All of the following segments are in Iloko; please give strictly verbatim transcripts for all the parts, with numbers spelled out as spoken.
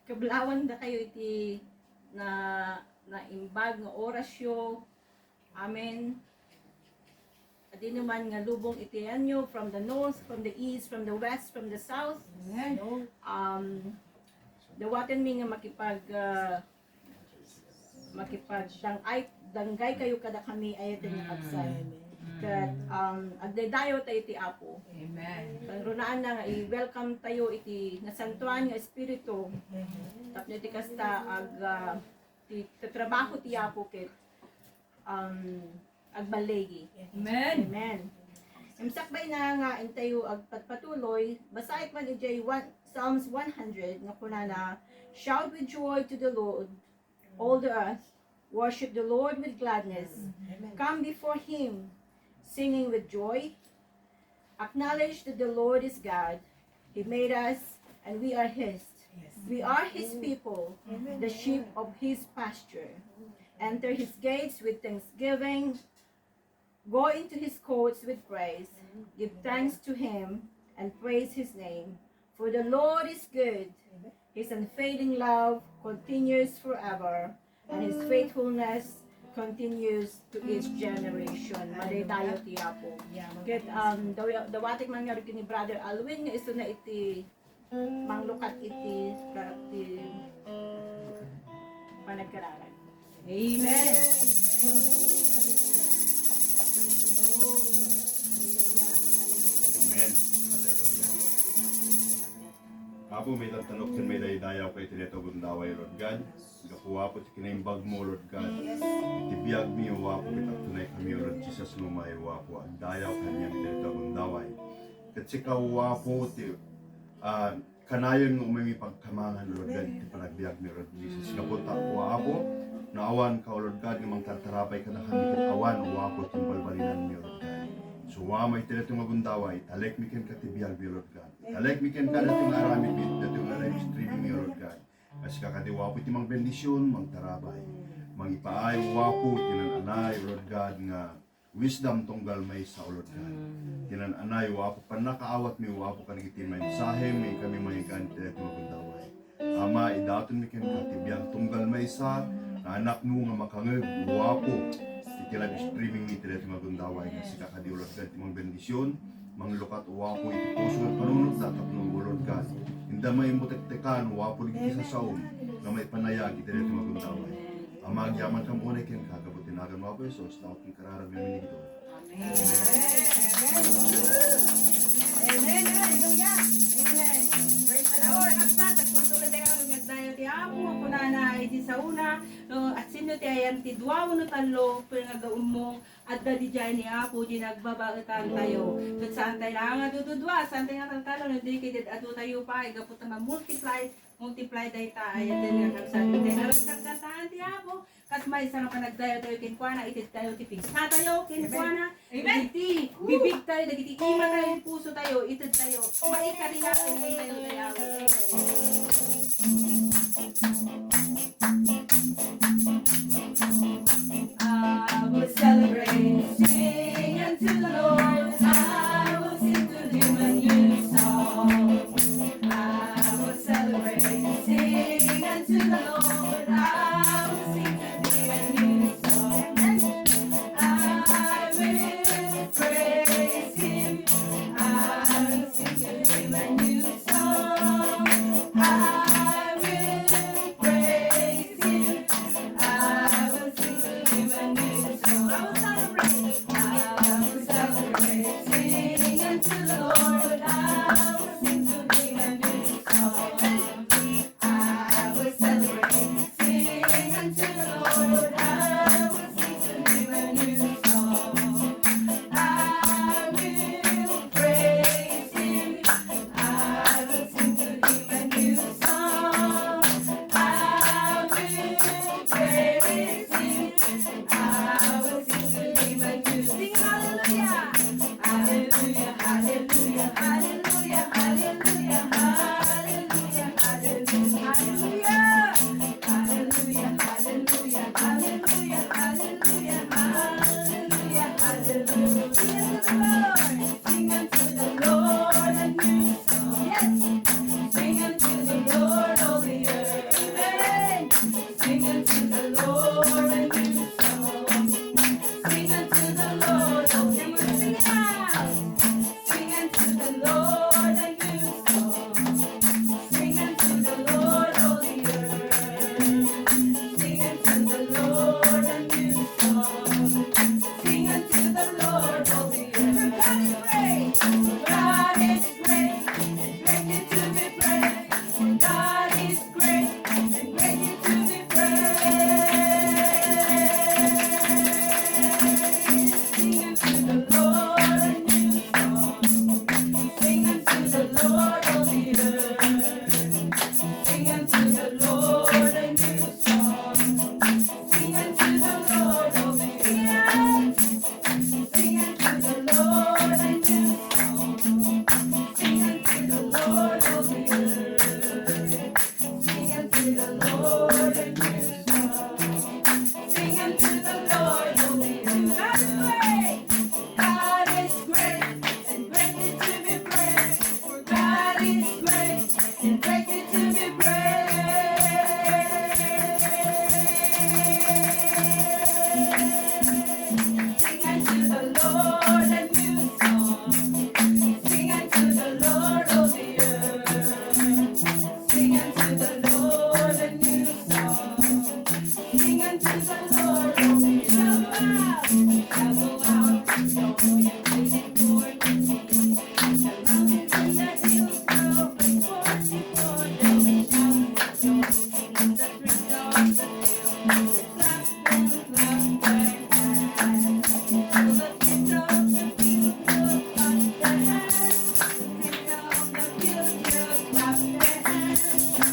Kablawan da kayo iti na, naimbag nga orasyo. Amen. Adino man nga lubong iti anyo, from the north, from the east, from the west, from the south. Amen. Um, dawaten mi nga makipag, ah, makipagdang-, ay, danggay kayo kada kami, ayaten nga kabsat. Amen. Ket, um, agdaydayaw tayo iti Apo. Amen. Kangrunaan na nga i-welcome tayo iti nasantuan nga Espiritu. Amen. Tapno iti kasta ag, ah, ti, ti trabaho ti Apo ket, um, agballigi. Amen. Amen. Imsakbay na nga intayo agpatpatuloy, basaek man idiay one, Psalms one hundred nga kunana, "Shout with joy to the Lord, all the earth. Worship the Lord with gladness. Amen. Come before him singing with joy. Acknowledge that the Lord is God. He made us, and we are his. Yes. We are his people, amen, the sheep of his pasture. Enter his gates with thanksgiving. Go into his courts with praise. Give thanks to him and praise his name. For the Lord is good. His unfailing love continues forever, and his faithfulness continues to each generation." Madaydayaw ti Apo. Yeah, ket, um, daw-, dawatek man nga ken ni Brother Alwin nga isuna iti manglukat iti, iti panagkararag. Amen. Amen. Hallelujah. Apo, maitattanok ken maidaydayaw ka iti daytoy a gundaway, Lord God. Gapu, Apo, ti kinaimbag mo, Lord God. Iti biag mi, O Apo, ket agtunay kami, O Lord Jesus, nga umay, O Apo, agdayaw kaniak iti daytoy a gundaway. Ket sika, O Apo, ti, ah, kanayon nga umaymi pagkamangan, Lord God, iti panagbiag mi, Lord Jesus. Gapu ta, O Apo, no awan ka, O Lord God, nga mangtartarapay kadakami, ket awan, O Apo, ti mabalbalinan mi, O Lord God. So, Ama, iti daytoy nga gundaway, italek mi kenka ti biag mi, Lord God. Italek mi kenka daytoy nga aramid mi, daytoy nga live streaming mi, O Lord God. Nga sika kadi, O Apo, ti mangbendision, mangtarabay. Mangipaay, O Apo, ti nan-anay, O Lord God, nga wisdom tunggal maysa, O Lord God. Mm. Ti nan-anay, O Apo, pannakaawat mi, O Apo, kadagiti mensahe nga inkami mangikkan iti daytoy nga gundaway. Ama, idaton mi kenka ti biag tunggal maysa nga anakmo nga makangeg, O Apo, iti live streaming mi iti daytoy nga gundaway. Nga sika kadi, O Lord God, ti mangbendision, manglukat, O Apo, iti puso ken panunotda tapno, O Lord God, inda maimutektekan, O Apo, dagiti sasaom nga maipanayag iti daytoy nga gundaway. Ama, agyamankami unay kenka, gapu ti nagan ni Apo Jesus, tao ti kararag nga minigdo. Amen. Amen. Amen. Hallelujah. Amen. Praise the Lord. Agsa, tagtultuloy tayo nga agdayaw ti Apo, kunana iti saona, no, asino ti ayan ti dua wenno tallo, pero nga gaunmo, adda didiay ni Apo, di nagbabaetan tayo. Ket saan tayo nga dududua, saan tayo nga taltalo, no, di ket adu tayo pa, gapu ta ma-multiply, multiply dayta, ayaten nga kabsat. Iti naragsak kantaan ti Apo, kas maysa nga panagdayaw tayo kenkuana, ited tayo ti pigsa tayo kenkuana. Amen. Iti bibig tayo, dagiti ima tayo, puso tayo, ited tayo. Maikari nga, ited tayo, dayaw. Amen. I will celebrate, sing unto the Lord. I will sing to him a new song. I will celebrate, sing unto the Lord. I will sing to him a new song. I will praise him. I will sing to him a new song. I will praise him. I will sing to him a new song. I will celebrate. I will celebrate. Sing unto the Lord. I will sing to him a new song. I will celebrate. Sing unto the Lord. I will sing to him a new song. I will praise him. I will sing to him a new song. Greatly to be praised. Sing unto the Lord a new song. Sing unto the Lord, all the earth. Sing unto the Lord a new song. Sing unto the Lord, all the earth. Shout aloud. Shout aloud with joy and praise Him for his deeds. The mountains and the hills will bring forth his glory. They'll be shouting for joy, and the treetops of the field will clap and clap their hands. Till the treetops of the field will clap their hands. The treetops of the field will clap their hands.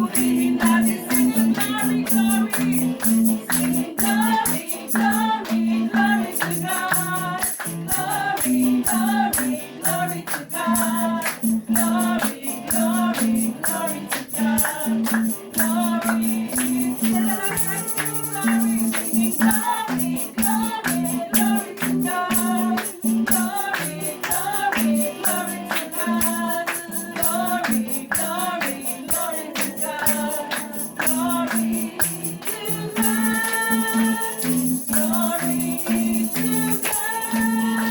Purihin natin, singing glory, glory. Singing glory, glory, glory to God. Glory, glory, glory to God. Glory, glory, glory to God. Glory to the Lord. Glory, singing glory, glory, glory to God. Glory, glory, glory to God. Glory, glory, glory to God. Glory to God. Glory to God. Glory to God.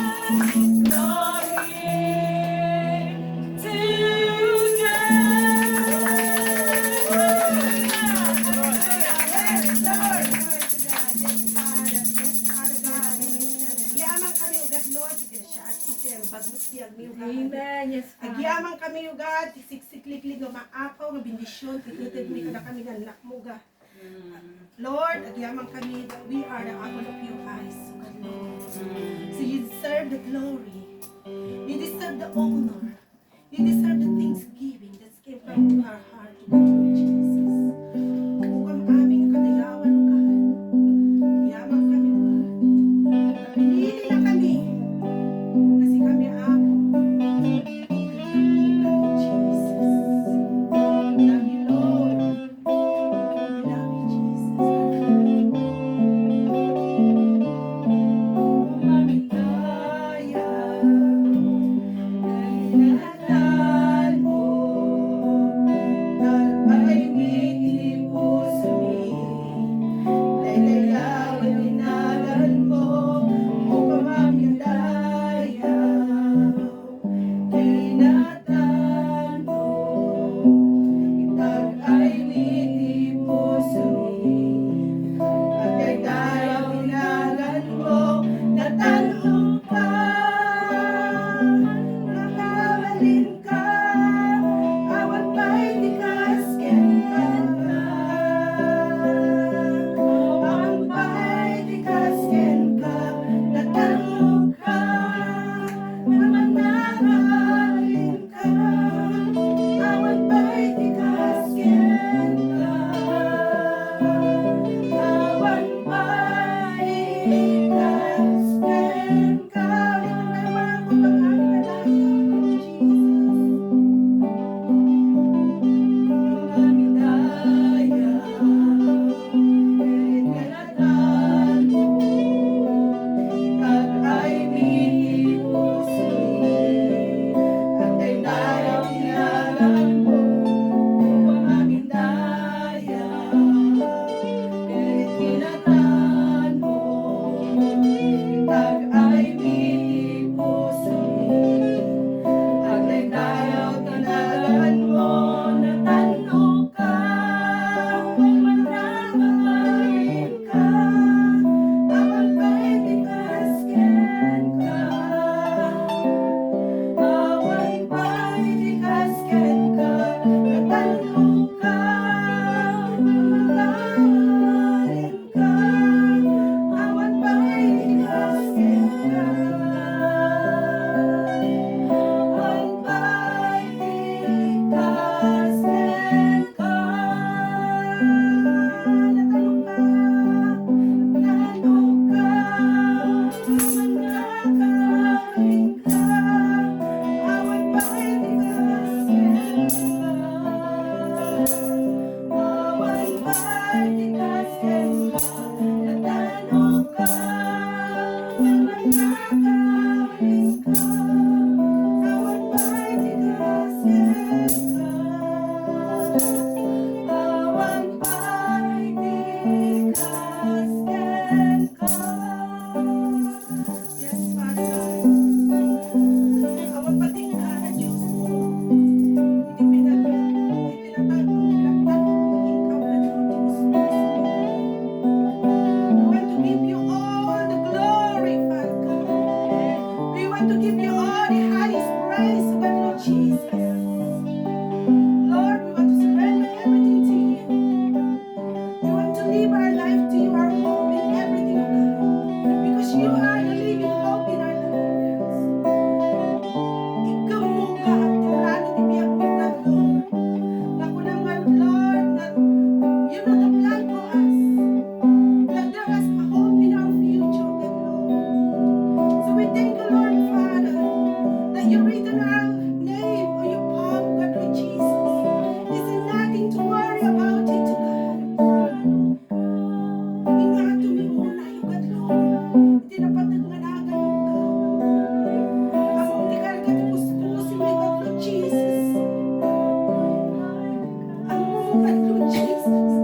Hallelujah. Praise the Lord. Glory to God. Yes, Father. Yes, Father God. Yes, Father God. Yaman kami, O God, Lord. Amen. Yes, Father. Agyaman kami, O God, ti siksikliklik nga maapaw nga bendisyon, ti tetedmi kadakami nga annakmo, O God. Mm. Lord, agyaman kami that we are the apple of your eyes, O God, Lord. Mm. So you deserve the glory. You deserve the honor. You deserve the thanksgiving that came from our heart to God, Lord Jesus. Ukam amin nga kadayawan, O God. Yaman kami, O God. Pinili na kami. Kasi kami, Apo. Love you, Jesus. Love you, Lord. Love you, Jesus. To give you all the highest praise, O God, Lord Jesus. Lord, we want to surrender everything to you. We want to live our life to you, our hope in everything, O God. Because you are the living hope in our lives. Ikemmo, O God, ti plano ti biagmi, O God, Lord. Nga kunam nga, Lord, nga you know the plan for us. That there is a hope in our future, O God, Lord. So we thank you, Lord Father, that you written our name on your palm, O God, Lord Jesus. It's nothing to worry about it, O God. Ingato mi unay, O God, Lord. Iti napateg nga nagan, O God. Ammom ti karga ti puspusomi, O God, Lord Jesus. Ammom, O God, Lord Jesus.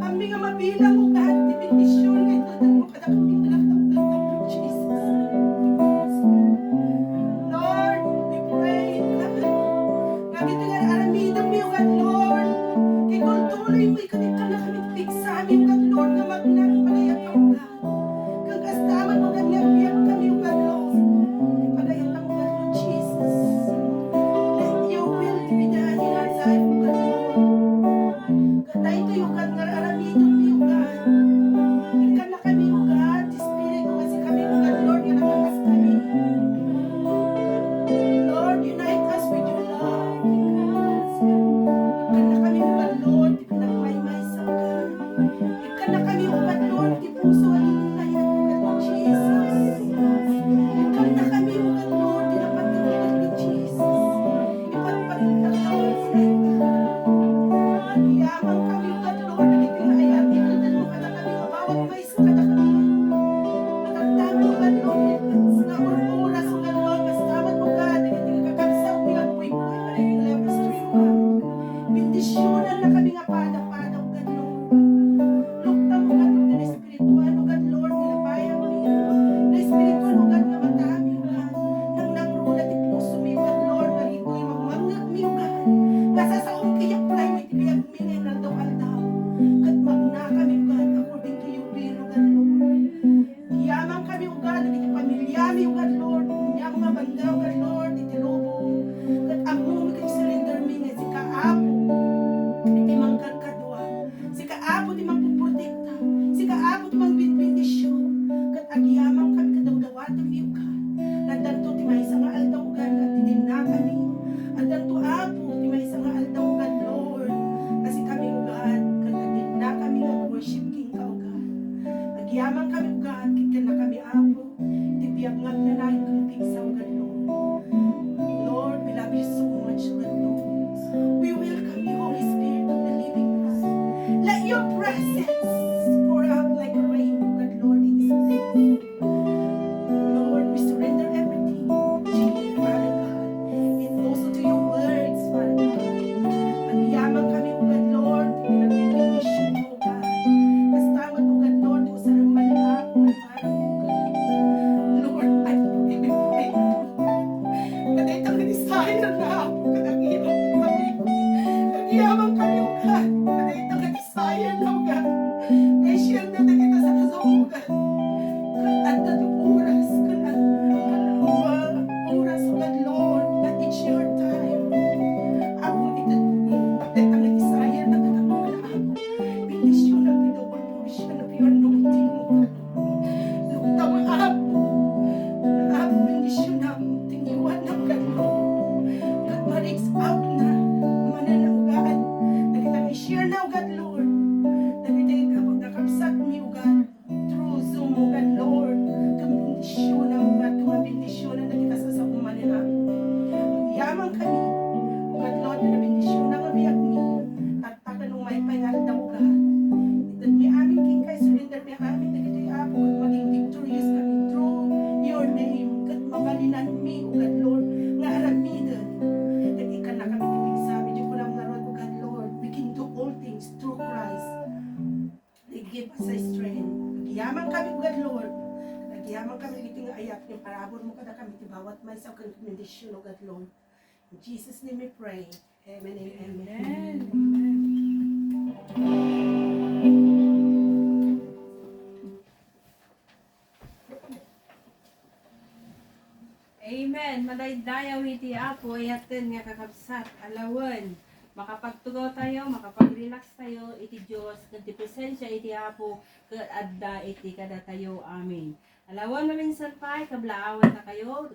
Ammom nga mabilang, O God, ti bendision nga itedmo kadakami nga nagtaptap, Lord Jesus. Lord, we pray, O God, nga ditoy nga ar-aramidenmi, O God, Lord, iturtuloymo kadakami ti pigsami, O God, Lord, nga magna ti pagayatmo, O God. Ken kasta met, O God, nga agbiagkami, O God, Lord, ti pagayatmo, O God, Lord Jesus. Let your will be done in our life, O God, Lord. Ket daytoy, O God, nga ar-aramidenmi, O God. Ikkannakami, O God, ti Espiritu nga sikami, O God, Lord, nga nakakaskami. Lord, unite us with your love. Ikkannakami, O God, Lord, ti pinagmaymaysa, O God. Ikkannakami, O God, Lord, ti puso a linlayat, O God, Lord Jesus. Ikkannakami, O God, Lord, ti napateg, O God, Lord Jesus. Ipagpakita ka, O God. Agyamankami, O God, Lord, dagiti nga ayat, itedmo kadakami, bawat maysa kadakami. Nagagdamo, O God, Lord, nga or-, oras, O God, Lord, kasta met, O God, dagiti nga kakabsatmi nga agpuypuy, kadagiti nga live stream, O God. Bendisionannakami nga pada-pada, O God, Lord. Luktam, O God, nga espirituan, O God, Lord, nga lapayammi. Nga espirituan, O God, nga matami, O God. Nangnangruna ti pusomi, O God, Lord, nga ditoy mangngegmi, O God. Nga sasaom ket i-apply-mi ti biagmi nga inaldaw-aldaw. Ket magnakami, O God, according to your will, O God, Lord. Agyamankami, O God, dagiti pamiliami, O God, Lord. Ania nga banda, O God, Lord, iti lubong. Ket ammomi ket surrendermi nga sika, Apo, ti mangkadkadua. Sika, Apo, ti mangpuprotekta. Sika, Apo, ti mangbinbendisyon. Ket agyamankami ket dawdawatenmi, O God. Addanto ti maysa nga aldaw, O God, nga agdidinnakami. Addanto, Apo, ti maysa nga aldaw, O God, Lord, nga sikami, O God, ket agdidinnakami nga worship kenka, O God. Agyamankami, O God, ket kannakami, Apo, ti biag nga agnanayon ken pigsa, O God, Lord. Lord, we love you so much, O God, Lord. We welcome you, Holy Spirit of the living God. Let your presence pour out like rain, O God, Lord, in this place. Lord, we surrender everything to you, Father God, and also to your words, Father God. Agyamankami, O God, Lord, ti pinagbibendisyon mo, O God. Kasta met, O God, Lord, ti usarem man nga ako, Father, O God. Lord, I pray, I pray. Kadayta nga desire na ako, kadagiti kami. Agyamankami, O God, kadayta nga desire na, O God. Nga i-share na dagita sa kasao, O God. Ket adda ti oras, ket ad-, ket adda oras, O God, Lord, nga it's your time. Apo, iti, iti nga desire na ket, Apo, bendisionam ti double portion of your anointing, O God. Luktam, Apo, Apo, bendisionam ti ngiwannam, O God, Lord. Ket ma-reach out na manen, O God, dagita nga i-share na, O God, Lord. Dagiti kakabsatmi, O God. Through Zoom, O God, Lord, ket bendisionam, O God, ket mabendisionan dagiti sasaomi, Apo. Agyamankami, O God, Lord, ket bendisionam nga biagmi. Tatta ken umay pay nga aldaw, O God. Itedmi amin kenka, isurrendermi amin dagitoy, Apo, ket maging victorious kami through your name, ket mabalinanmi, O God, Lord, nga aramiden. Ket ikkannakami ti pigsami, ti kunam ngarud, O God, Lord, we can do all things through Christ. They give us a strength. Agyamankami, O God, Lord. Agyamankami iti nga ayat nga parabur mo kadakami ti bawat maysa ken bendision, O God, Lord. In Jesus' name we pray. Amen and amen. Amen. Amen. Amen. Madaydayaw iti Apo, ayaten nga kakabsat, alawen. Makapagtugaw tayo, makapag-relax tayo iti Dios, ken ti presensia iti Apo, ket adda iti kadatayo. Amen. Alawen, maminsan pay, kablaawan ta kayo,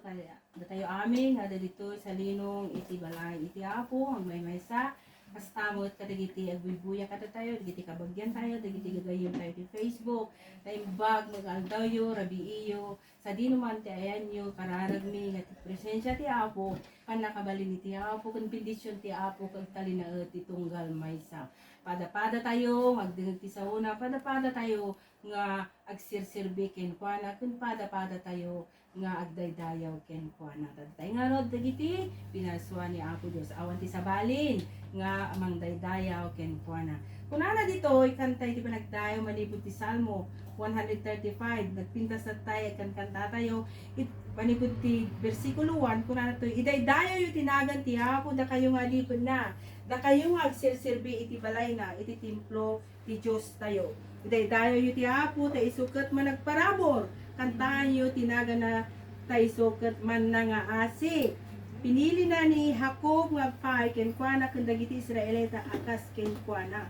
datayo amin, nga dagitoy salinong iti balay iti Apo, agmaymaysa, kasta met kadagiti agbuybuya kadatayo, dagiti kabagian tayo, dagiti gagayyem tayo ti Facebook, naimbag, mag-aldawyo, rabiiyo, sadino man ti ayanyo, kararagmi, nga ti presensia ti Apo, pannakabalin iti Apo, ken bendision ti Apo, ket agtalinaed ti tunggal maysa. Pada-pada tayo, nga agdengngeg ti saona, pada-pada tayo, nga agserserbi kenkuana, ken pada-pada tayo, nga agdaydayaw kenkuana. Tatay ngarud dagiti pinalsuan ni Apo Dios. Awan ti sabalin nga mangdaydayaw kenkuana. Kunana ditoy, kanta iti panagdayaw manipud ti Salmo one hundred thirty-five. Nagpintas tayo, agkankanta tayo, it, manipud ti bersikulo one, kunana toy, "Idaydayawyo ti nagan ti Apo, dakayo nga adipenna, dakayo nga agserserbi iti balayna, iti templo ti Dios tayo. Idaydayawyo ti Apo, ta isu ket managparabur. Kantaanyo ti nagana, ta isu ket mannangaasi. Pinilina ni Jacob nga agpaay kenkuana ken dagiti Israelita a kas kenkuana."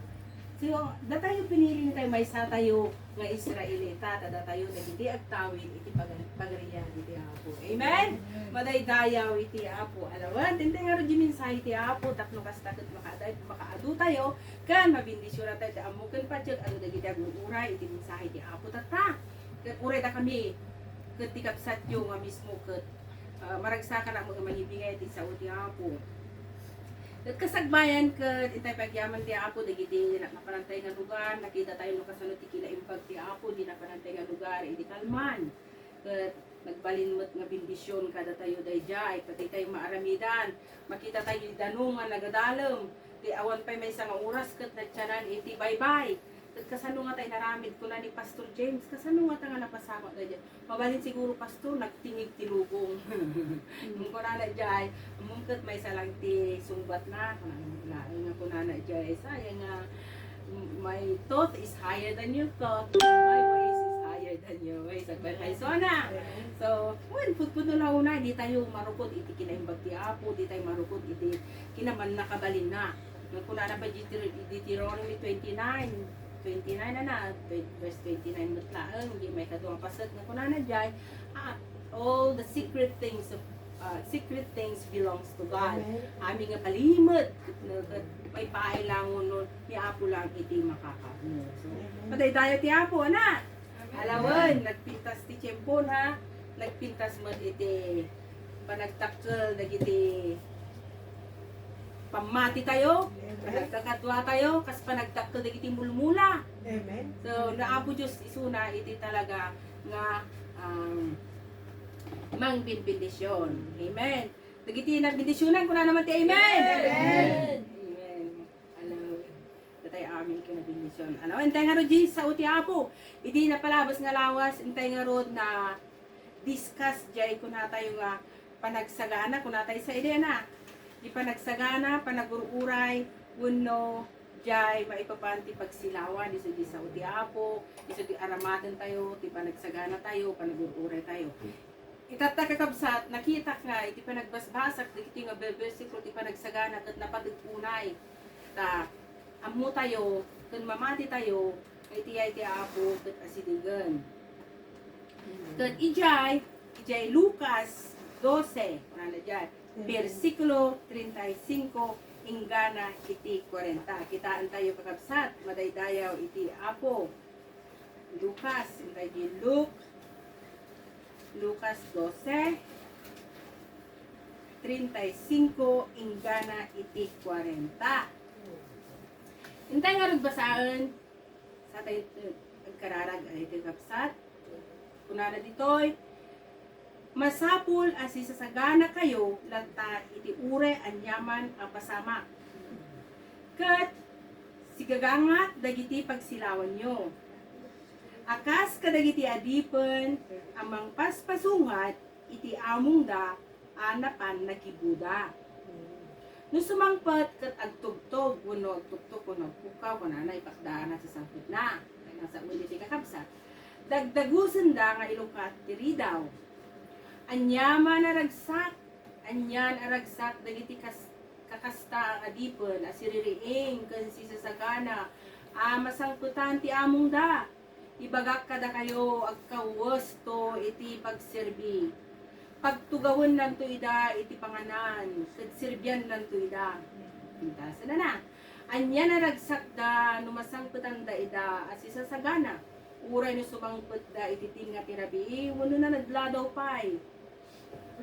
So, datayo pinili tayo, maysa tayo nga Israelita, ta datayo dagiti agtawid iti pag-, pagarian iti Apo. Amen? Madaydayaw iti Apo. Alawen, tintay ngarud ti mensahe ti Apo, tapno kasta ket makaada-, makaadu tayo, ken mabendisionan tayo ti ammo ken patien, adu dagiti agur-uray iti mensahe ti Apo tatta. Ket uray dakami, ket ti kabsatyo nga mismo ket, ah, maragsakan a mangibingay ti sao ti Apo. Ket kasagbayan ket intay pagyaman ti Apo dagiti na-, napanantay nga lugar, nakita tayo no kasano ti kinaimbag ti Apo, di napanantay nga lugar, idi kalman. Ket nagbalin met nga bendision kadatayo daydiay, ket itay maaramidan, makita tayo ti danum nga nagadalem, ti awan pay maysa nga oras ket natianan iti baybay. Ket kasano nga tay naramid, kuna ni Pastor James, kasano nga ta nga napasamak daydiay? Mabalin siguro, Pastor, nagtingig ti lubong. Ngem kunana jay, ammom ket maysa lang ti sungbatna, kunana laeng nga kunana jay, sayang nga, "My thought is higher than your thought, my ways is higher than your ways." Agpaypayso na. So, wen, pudpudno la una, di tayo marukod iti kinaimbag ti Apo, di tayo marukod iti kinamannakabalinna. Nga kunana pa Deuter-, Deuteronomy twenty-nine, twenty-nine na na, twen-, verse twenty-nine met laeng, di may kadua nga paset nga kunana jay, ah, all the secret things of, ah, secret things belongs to God. Amen. Amin nga palimed, ket, ket may paay lang no, ni Apo lang iti makakaano. So, Amen. Madaydayaw ti Apo, ana. Alawen, nagpintas ti tiempo na, nagpintas met iti panagdakkel dagiti pammati tayo, Amen. Panagkakadua tayo, kas panagdakkel dagiti mulmula. Amen. So, ni Apo Dios isuna iti talaga nga, um, mangbenbendision. Amen. Dagiti nagbendisionan, kunana man ti amen. Amen. Amen. Alaw. Datay amin ken bendision. Alaw, intay ngarud diay sao ti Apo. Idi napalabas nga lawas, intay ngarud na discuss jay kunatayo nga panagsagana, kunatayo sa idi na. Di panagsagana, panagur-uray, wenno jay maipapan ti pagsilawan, isu diay sao ti Apo, isu diay aramaten tayo, ti panagsagana tayo, panagur-uray tayo. Itatta, kakabsat, nakitak nga iti panagbasbasak dagiti nga be-, bersikulo ti panagsagana ket napateg unay. Ta ammo tayo ken mamati tayo nga iti yay ti Apo ket asidegen. Ket idiay, idiay Lucas doce, kunana diay, bersikulo treinta y cinco inggana iti kuarenta. Kitaen tayo, kakabsat, madaydayaw iti Apo. Lucas, intay di Luke, Lucas doce, treinta y cinco inggana iti kuarenta. Intay ngarud basaen, sa tayo, eh, agkararag, ay, ti kabsat. Kunana ditoy, "Masapul a sisasaganakayo latta iti uray aniaman a pasamak, ket sigagangat dagiti pagsilawanyo, a kas kadagiti adipen a mangpaspasungat iti amongda a napan nagibuda. No sumangpet ket agtugtog wenno agtuktok wenno agpukkaw," kunana, ipakdaana sa sangpetna. Ay, nasa uli ti kakabsat. "Dagdagusenda nga ilukat ti ridaw. Ania man a ragsak? Anian a ragsak dagiti kas-, kakasta a adipen a siririing ken sisasagana a masangpetan ti amongda? Ibagak kadakayo, agkawesto iti pagserbi. Pagtugawennanto ida iti panganan, ket serbiannanto ida. Pintasenana. Ania a ragsakda no masangpetanda ida a sisasagana, uray no sumangpetda iti tengnga ti rabii wenno nanadladaw pay?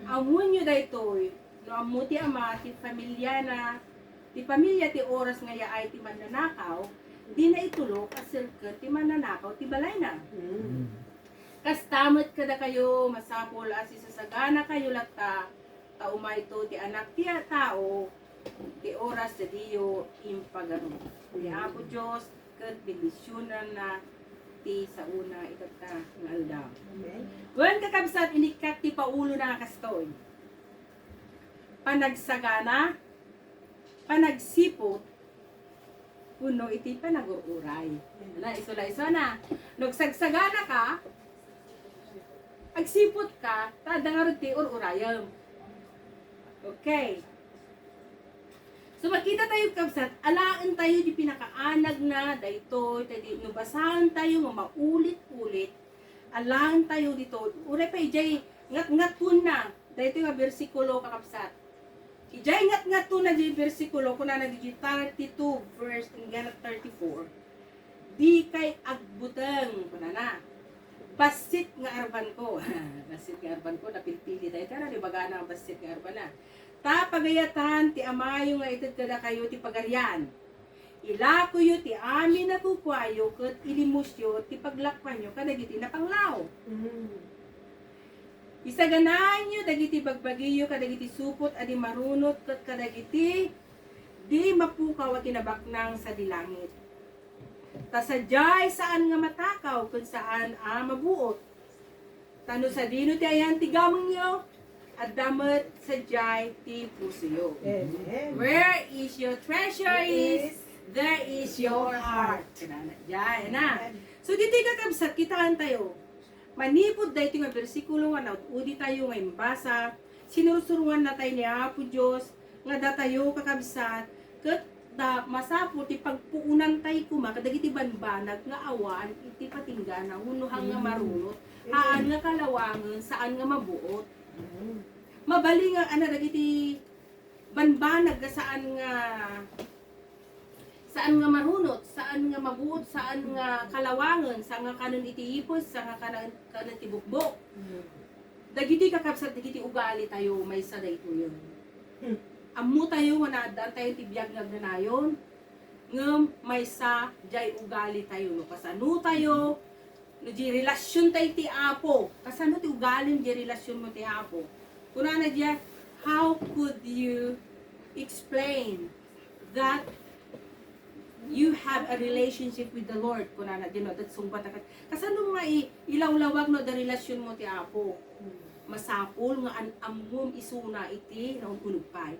Ammoenyo daytoy, no ammo ti ama ti familiana, ti familia ti oras nga yaay ti mannanakaw, dina itulok a serket ti mannanakaw ti balayna. Mm. Kasta met kadakayo, masapul a sisasaganakayo latta, ta umayto ti Anak ti Tao, ti oras sadiyo impagarup. Ni Apo Dios, ket bendisionanna ti saona itatta nga aldaw. Amen. Wen, kakabsat, inikkat ti Paulona a kastoy: panagsagana, panagsiput, wenno iti panagur-uray. Ana, isu la isu na. No agsagsaganaka, agsiputka, ta adda ngarud ti ur-urayem. Okay. So, makita tayo, kabsat, alaen tayo di pinakaanagna daytoy, ta di, no basaen tayo nga maulit-ulit, alaen tayo dito, uray pay jay ngat-ngatonna daytoy nga bersikulo, kakabsat. Ijay ngat-ngatonna di bersikulo, kunana di thirty-two verse, ingana thirty-four. Dikay agbuteng, kunana. Bassit nga arbanko. Bassit nga arbanko, napilpili tayo. Tara, di bagana ang bassit nga arban na. Ta pagayatan ti amayo nga ited kadakayo ti pagarian. Ilakoyo ti amin a kukuayo ket ilimusyo ti paglakuanyo kadagiti napanglaw. Mm. Isaganaanyo dagiti bagbagiyo kadagiti supot a di marunot ket kadagiti di mapukaw a kinabaknang sadi langit. Ta sadiay saan nga matakaw ken saan a mabuot. Ta no sadino ti ayan ti gamengyo, adda met sadiay ti pusoyo. Amen. Where is your treasure is, there is your heart. Diay, na. Amen. So, ditoy, kakabsat, kitaan tayo. Manipud daytoy nga bersikulo nga naud-udi tayo nga imbasa, sinursuruanna tayo ni Apo Dios nga datayo, kakabsat, ket ta masapul ti pagpuonantay koma kadagiti banbanag nga awan iti patinggana wenno haan nga marunot, haan nga kalawangen, saan nga mabuot. Mabalin nga, ana, dagiti banbanag nga saan nga, saan nga marunot, saan nga mabuot, saan nga kalawangen, saan nga kanen iti ipus, saan nga kanen, kanen ti bukbok. Dagiti, kakabsat, dagiti ugali tayo, maysa daytoyen. Ammo tayo nga naaddaan tayo ti biag nga agnanayon, ngem maysa jay ugali tayo. No kasano tayo, no di relasion tayo ti Apo, kasano ti ugalim di relasion mo ti Apo? Kunana diay, "How could you explain that you have a relationship with the Lord?" Kunana diay, no, dat sungbat a kas-, kasano nga i-, ilawlawag no adda relasion mo ti Apo? Masapul nga an-, ammom isuna iti naun-uneg pay.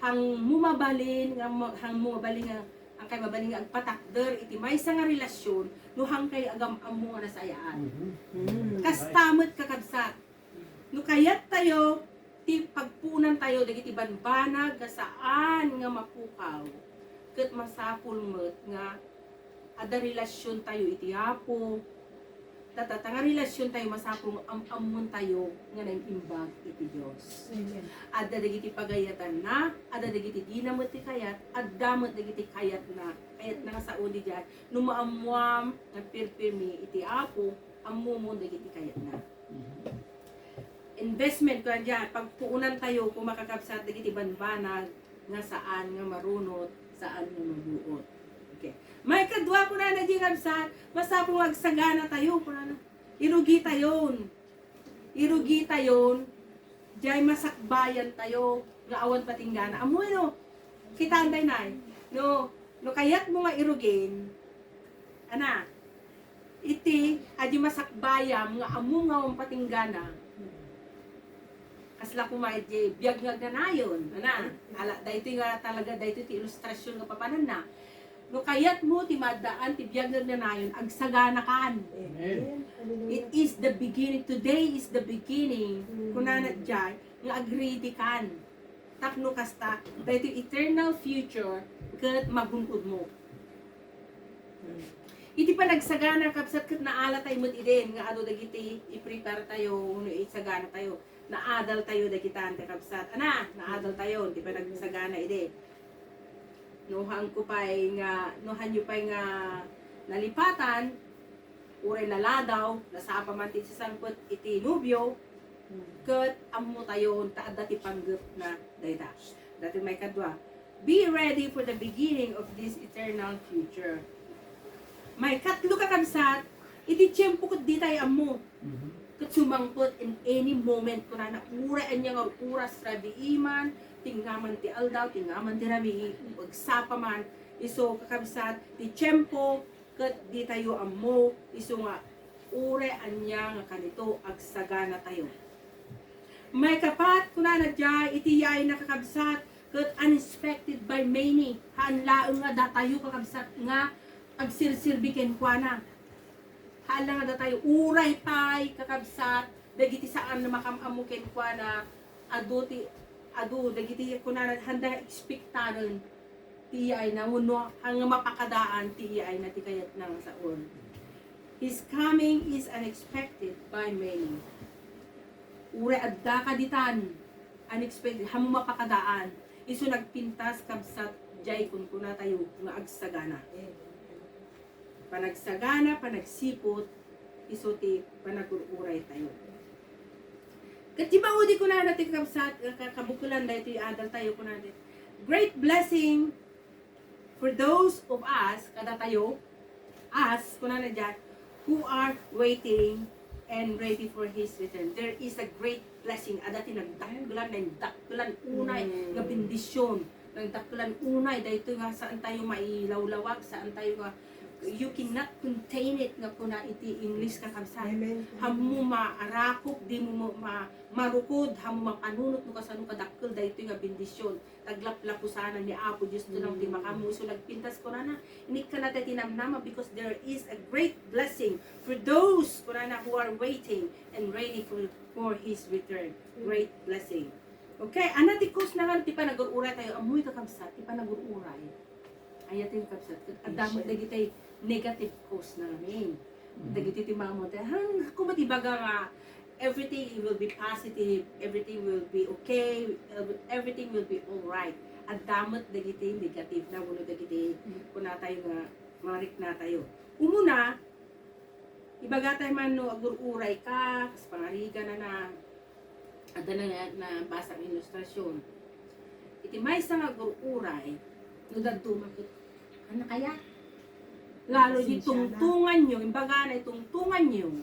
Hangmo mabalin nga ma-, hangmo mabalin nga, hangkay mabalin nga agpatakder iti maysa nga relasion no hangkay agam-ammo nga nasayaan. Kasta met, kakabsat, no kayat tayo ti pagpuonan tayo dagiti banbanag nga saan nga mapukaw, ket masapul met nga adda relasion tayo iti Apo. Ta, ta, ta nga relasion tayo, masapul nga am-ammon tayo nga naimbag iti Dios. Amen. Adda dagiti pagayatanna, adda dagiti dina met ti kayat, adda met dagiti kayatna. Kayatna nga sao diay, no maammuam nga pirpirmi iti Apo, ammomon dagiti kayatna. Investment, kuan diay, pagpuonan tayo koma, kakabsat, dagiti banbanag nga saan nga marunot, saan nga mabuot. Okay. Maikadua, kunana diay, kabsat, masapul nga agsagana tayo, kunana. Irugi tayon. Irugi tayon. Diay masakbayan tayo nga awan patinggana. Ammo, no? Kitaan tayo, nay. No, no kayat mo nga irugin, ana, iti adi masakbayam nga ammom nga awan patinggana, kasla koma iti biag nga agnanayon, ana, ala, daytoy nga talaga, daytoy ti ilustrasion nga papananna. No kayatmo ti maaddaan ti biag nga agnanayon, agsaganakan. Amen. It is the beginning. Today is the beginning. Kunana diay nga agready kan. Tapno kasta, daytoy eternal future ket magun-odmo. Iti panagsagana, kabsat, ket naalatay met idin nga adu dagiti i-prepare tayo wenno isagana tayo. Naadal tayo dagitan, kakabsat. Ana, naadal tayo ti panagsagana idi. No, haanko pay nga, no, haanyo pay nga nalipatan, uray naladaw, nasapa man ti sasangpet iti nobio, ket ammo tayo ta adda ti panggepna dayta. Daytoy maikadua, be ready for the beginning of this eternal future. Maikatlo, kakabsat, iti tiempo ket ditay ammo. Ket sumangpet in any moment, kunana, uray ania nga oras, rabii man, tinga man ti aldaw, tinga man ti rabii, agsapa man. Isu, kakabsat, ti tiempo, ket ditayo ammo, isu nga uray ania nga kanito, agsagana tayo. Maikapat, kunana diay, iti yaayna, kakabsat, ket unexpected by many. Haan laeng nga datayo, kakabsat, nga agsirserbi kenkuana. Haan la nga datayo, uray pay, kakabsat, dagiti saan a makam-ammo kenkuana, adu ti, adu, dagiti kunana, haanda nga ekspektaren ti yaayna, wenno haan nga mapakadaan ti yaayna ti kayatna nga saon. His coming is unexpected by many. Uray adda kaditan, unexpected, haan mo mapakadaan. Isu nagpintas, kabsat, diay kunkunatayo nga agsagana. Panagsagana, panagsiput, isu ti panagur-uray tayo. Ket ti maudi, kunana ti kabsat, ka-, kabukelan daytoy adal tayo, kunana ti, great blessing for those of us, kadatayo, us, kunana diay, who are waiting and ready for His return. There is a great blessing. Adda ti nagdakkelan, nagdakkelan unay nga bendision. Nagdakkelan unay, daytoy nga saan tayo mailawlawag, saan tayo nga, you cannot contain it nga kuna iti English, kakabsat. Haan mo maarakop, dimo ma-, ma-, marukod, haan mo mapanunot no kasano kadakkel daytoy nga bendision. Taglaplapusanan ni Apo Dios ti lang ti makamu. Isu nagpintas, kunana, inikkanna ti tinamnama because there is a great blessing for those, kunana, who are waiting and ready for, for His return. Great blessing. Okay, ania ti cause na nga ti panagur-uray tayo? Ammoy, kakabsat, ti panagur-uray. Ania ti, kakabsat? Adda met dagiti negative cause na ngamin. Dagiti ti mammo, ti, "Haan, haanko met ibaga nga everything will be positive, everything will be okay, ev-, everything will be all right." Adda met dagiti negative na wenno dagiti kunatayo nga mariknatayo. Umuna, ibagatayo man no agur-uray ka, kas pangarigan na, adda na, nabasa nga ilustrasyon. Iti maysa nga agur-uray, no dadduma ket, haan kaya? Lalo di tungtunganyo, imbagana itungtunganyo,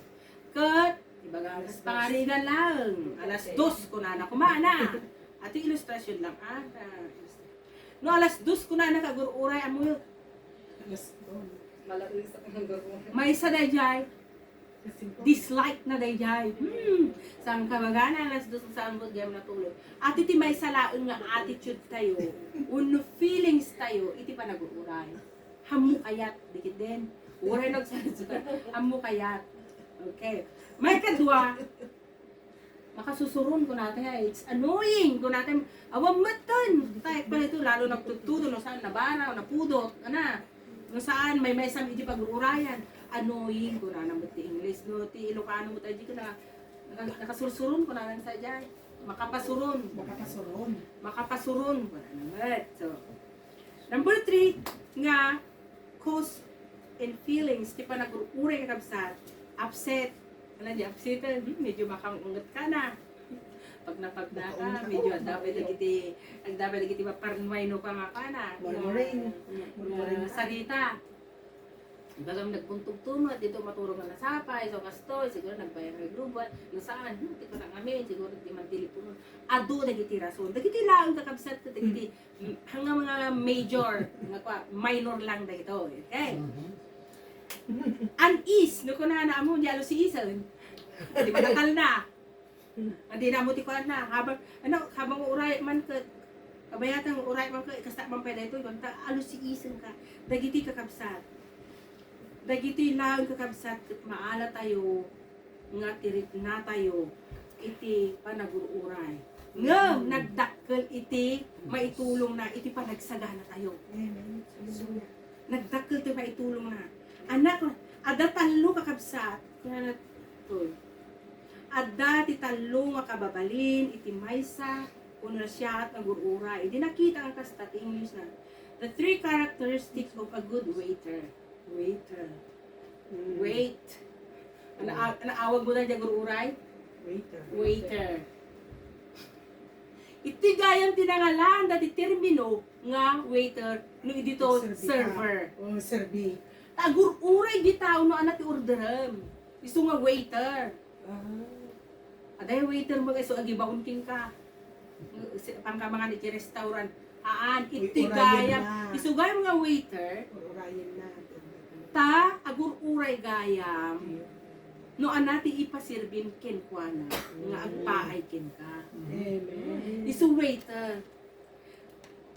ket, ibaga, kas pangarigan laeng, alas dos, kunana, kumana. Ati ilustrasyon lang, ah, ah, no alas dos, kunana, kagur-uray, ammo, Alas dos. Malaisa ang garo. Maysa daydiay. Dislike na daydiay. Hmm. Saan ka magana? Alas dos, saan mo diyan natulog? Ati ti maysa laeng nga attitude tayo, wenno feelings tayo, iti panagur-uray. Haan mo kayat, dikit din. Uray nagsasabi, haan mo kayat. Okay. Maikadua, makasusuron, kunata, it's annoying, kunata, awan metten. Tay, pala ito, lalo nagtuturo, no saan, nabara, napudot, ana. No saan, maymaysa iti pag-uurayan. Annoying, kunana met ti English, no, ti Ilocano met, ay, di ka na, naka-, nakasursuron, kunana sa diay. Makapasuron. Makapasuron. Makapasuron, kunana met. So, number three, nga, cause and feelings, ti panagur-uray, kakabsat, upset. Ano, di upset, eh, hmm, medyo makangunget ka na. Pag napagna ka, medyo agdapay dagiti, agdapay dagiti maparnuay no ka nga kana. Murmuring. Nga sarita. Ibagam nagbuntog tuno, at dito maturog nga nasapay, so kastoy, siguro nagbayar nga grupo, no saan, hmm, ti kunang amin, siguro di man teleponon. Adu dagiti rason. Dagiti laeng, kakabsat, dagiti Hanggang mga major, nga kwa, minor lang dagito, okay? An is, no kunana, amo, di alos si isan. Di matatal na. Adi na mo ti kuan na. Habang, ano, habang uray man ket, Kabayatan, uray man ka, kasta man pay daytoy, basta alusiisenka. Dagiti kakabsat. Dagiti laeng kakabsat, ket maalatayo nga ti riknatayo iti panagur-uray. Ngem, nagdakkel iti maitulongna iti panagsaganatayo. Amen. Hallelujah. Nagdakkel ti maitulongna. Anak, adda tallo kakabsat. Kunana, toy. Adda ti tallo nga kababalin iti maysa, kunana siya, nagur-uray. Idi nakita nga kasta ti English na, the three characteristics of a good waiter. Waiter. Mm. Wait. Ano, a-, ano awag mo na dyan, gur-uray? Waiter. Waiter. Iti gayam ti nangalaan dati termino nga waiter, no idi to serbi ka. Server. Oh, serbi. Tagur-uray di tao no anak ti orderem. Isu nga waiter. Ah. Aday waiter mo isu agibaon kenka. Si-, pangka mangan iti restaurant. Aan, uy, iti urayen gayam. Na. Isu gayam nga waiter. Urayen na. Ta, agur-uray gayam. Iya. No, ana ti ipasirbim kenkuana nga agpaay kenka. Amen. Isu waiter.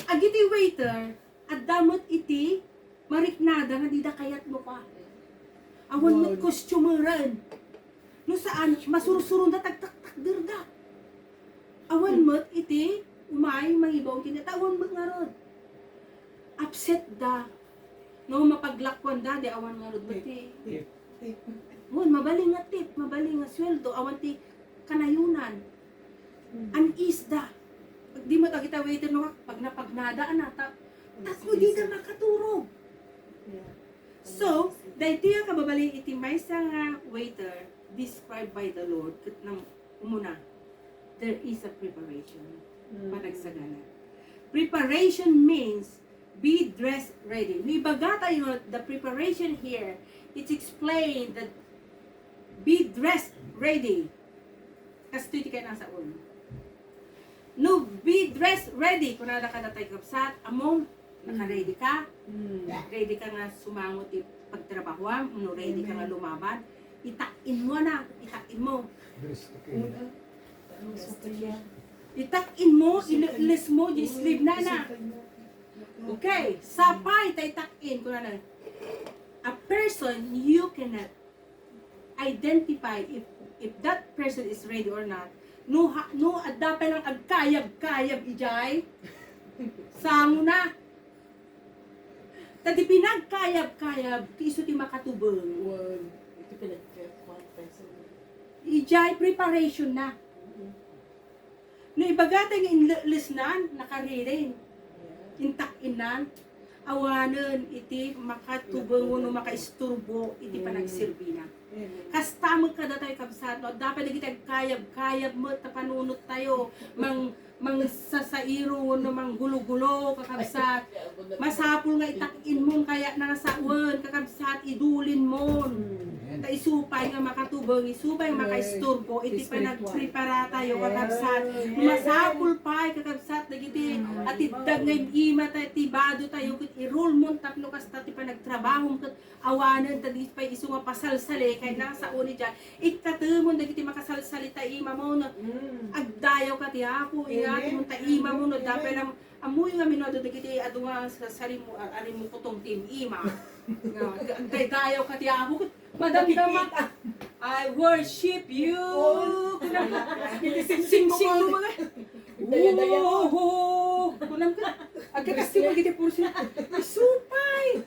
Agiti waiter, adda met iti mariknada nga dida kayatmo ka. Awan met. Wow. Customer-en. No saan, masursuronda, tagtaktakderda. Awan met iti umay mangibaon kenka, ta awan met ngarud. Upset da. No, mapaglakuanda, di awan ngarud met ti. Tip. Tip. Ngon, mabalin nga tip, mabalin nga sweldo, awan ti kanayonan. Hmm. An isda. Di mo tagita waiter no, pag napagnada, ana, ta-, tapno di da makaturog. Yeah. So, daytoy a kababalin iti maysa nga waiter described by the Lord, ket nang umuna, there is a preparation. Mm. Panagsagana. Preparation means be dressed ready. No, ibaga tayo, the preparation here, it's explained that be dressed ready. Kastoy ti kayat a saon. No, be dressed ready. Kunada kada tayo kabsat, among, naka-ready ka? Mm. Ready ka nga sumango ti pagtrabahoam? No, ready ka nga lumaban? Itak-in mo na, itak-in mo. Dress to kill. Itak-in mo, iles mo, di sleeve na na. Okay, sapay ta itak-in, kunana, a person you cannot identify if, if that person is ready or not. No, ha-, no, adda pay lang agkayab-kayab ijay. Sango na. Ta di pinagkayab-kayab, ti isu ti makatubeng. Wen, iti pinagkayab-kayab. Ijay preparation na. Mm. No ibaga tayo nga inlelesnan, nakariring, intak-inan, awanen iti makatubeng wenno makaisturbo iti panagserbina. Amen. Kasta met kadatayo, kabsat, no adda pay dagiti agkayab-kayab met ta panunot tayo, mang-, mangsasairo wenno manggulo-gulo, kakabsat. Masapul nga itak-in mo, kayatna nga sawen, kakabsat, idulin mo. Mm. Ta isu pay nga makatubeng, isu pay nga makaisturbo iti panagprepara tayo, kakabsat. Masapul pay, kakabsat, dagiti atiddag nga im-ima tayo, ti bado tayo, ket irulmon tapno kasta ti panagtrabahom, ket awanen ta di pay isu nga pasalsali, kayatna nga sawen ijay. Ikkatemon dagiti makasalsali ta imamon. Mm. Agdayaw ka ti Apo, amen, iyati mon ta imamon, no, amen, dapay lang, ammoyo nga mino adu dagiti adu nga sa-, sarimo-, a-, arimukutong ti im-ima. Nga, agdaydayaw ka ti Apo, madamdama. Nakikita. "I worship you." Oh. Kuna, iti singsing mo, mga. Daya-daya. Oho. Kunam ka, agkakasti mo giti portion. Supay.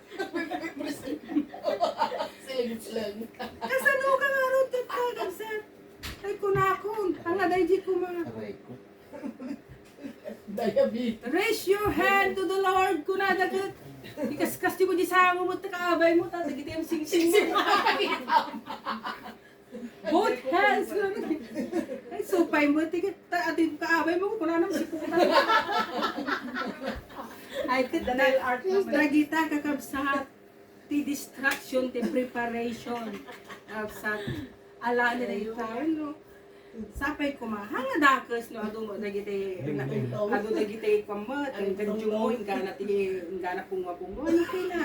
Siling-siling. Kasano ka nga ron, ket ka, kabsat? Ay, kunakon. Ang aday di ko mga. Aray ko. Diabetes. Raise your hand to the Lord, kunada ket. Ikaskasti mo di sango mo, ta kaabay mo, ta dagiti am singsing mo. Both hands, kunada. Ay, supay mo, ti ket, ta, ati, kaabay mo, kunana, siputan. Ay, ket, the nail art naman. Dagita, kakabsat. Ti distraction, ti preparation. Kabsat. Ala na dayta, no? Sapay koma. Hanga dakes, no? Adu dagiti, adu dagiti, kuwan met, ang ganjungo, inggana ti, inggana pungwa-pungwa. Ano kaya?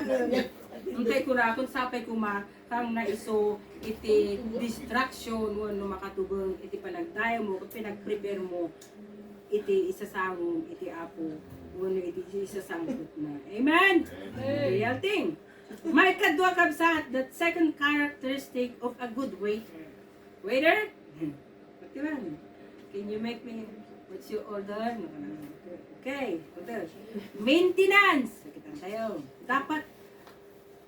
Untay kunakon, sapay koma, kang naiso iti distraction, wenno makatubeng iti panagdayawmo, ket pinagprepare mo. iti isasangom iti Apo wenno iti isasangpetna. Amen? Amen. Real thing. Maikadua, kabsat, the second characteristic of a good waiter. Waiter? Pati man. Can you make me what's your order? Okay, order. Maintenance. Kita tayo. Dapat,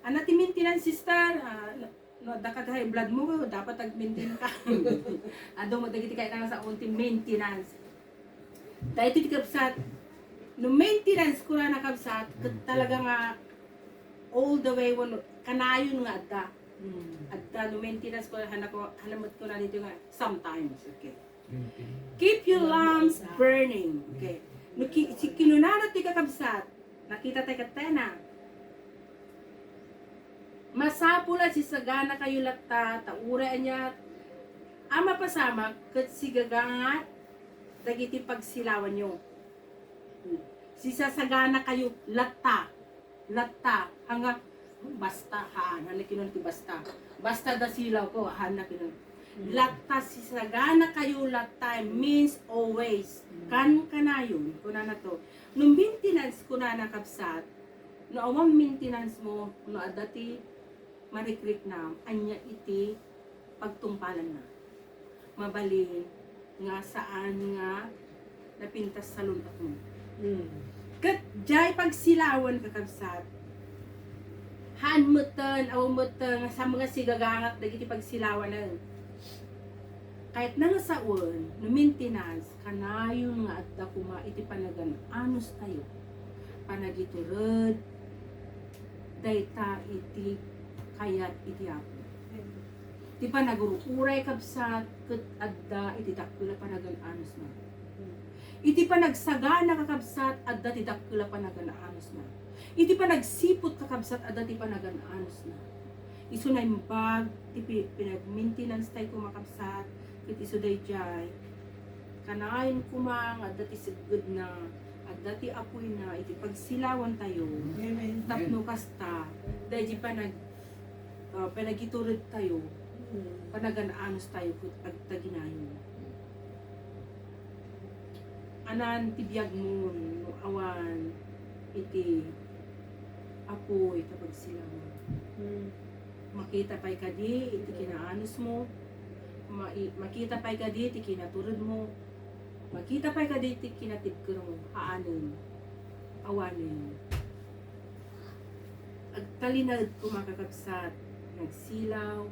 ano ti maintenance, sister? Ah, no, dapat high blood mo, dapat ag-maintain ka. Adu mo, dagiti kaya nga sa unti maintenance. Dahil iti kabsat, no maintenance ko na nakabsat, ket talaga nga all the way, wano, kanayon nga adda. Mm. Adda, no maintenance ko, hana ko, hana met ko na dito nga, sometimes, okay. Keep your lamps burning. Okay. No, ki-, si kinunana ti kakabsat, nakita tayo katena. Masapul a sisaganakayo latta, ta uray ania a mapasamak ket sigagangat dagiti pagsilawanyo. Sisasaganakayo latta. Latta, anga, basta, haan, haan na kinun ti basta. Basta da silaw ko, haan na kinun. Latta, sisaganakayo latta means always. Kankanayon, kunana to. No maintenance, kunana kabsat, no awan maintenance mo, no adda ti marikriknam, ania iti pagtungpalanna. Mabalin nga saan nga napintas sa lun-otmo. Mm. Ket diay pagsilawan, kakabsat, haan metten, awan metten nga saan nga sigagangat dagiti pagsilawanen. Kayatna nga sawen, no maintenance, kanayon nga adda koma iti panagan-anos tayo, panagitured, dayta iti kayat iti Apo. Ti panagruray, kabsat, ket adda iti dakkel a panagan-anosna. Iti panagsagana, kakabsat, adda ti dakkel a panagan-anosna. Iti panagsiput, kakabsat, adda ti panagan-anosna. Isu naimbag ti pi-, pinag-maintenance tayo, kakabsat, ket isu daydiay. Kanayon koma nga adda ti seggedna, adda ti apoyna iti pagsilawan tayo. Amen. Tapno kasta, daydi panag-, ah, panagitured tayo, panagan-anos tayo ket agtaginayo. Anan ti biagmo no awan iti apoy ta pagsilawan. Mm. Makita pay kadi iti kinaanusmo, ma-, makita pay kadi iti kinaturedmo, makita pay kadi iti kinatibkermo, aanen, awanen. Agtalinaed koma, kakabsat, nagsilaw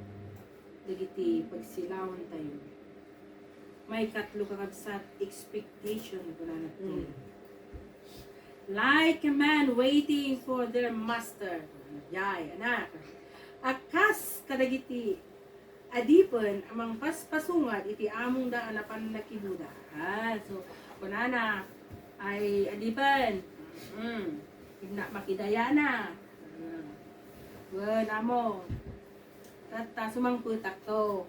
dagiti pagsilawan tayo. Maikatlo, kakabsat, expectation, kunana to. Mm. Like a man waiting for their master. Yay, anak. A kas kadagiti adipen a mangpaspasungat iti amongda a napan nakibuda. Ah, so, kunana, ay, adipen, mm, inna makidayana. Mm. Wen, amo, tatta, sumangpetak to.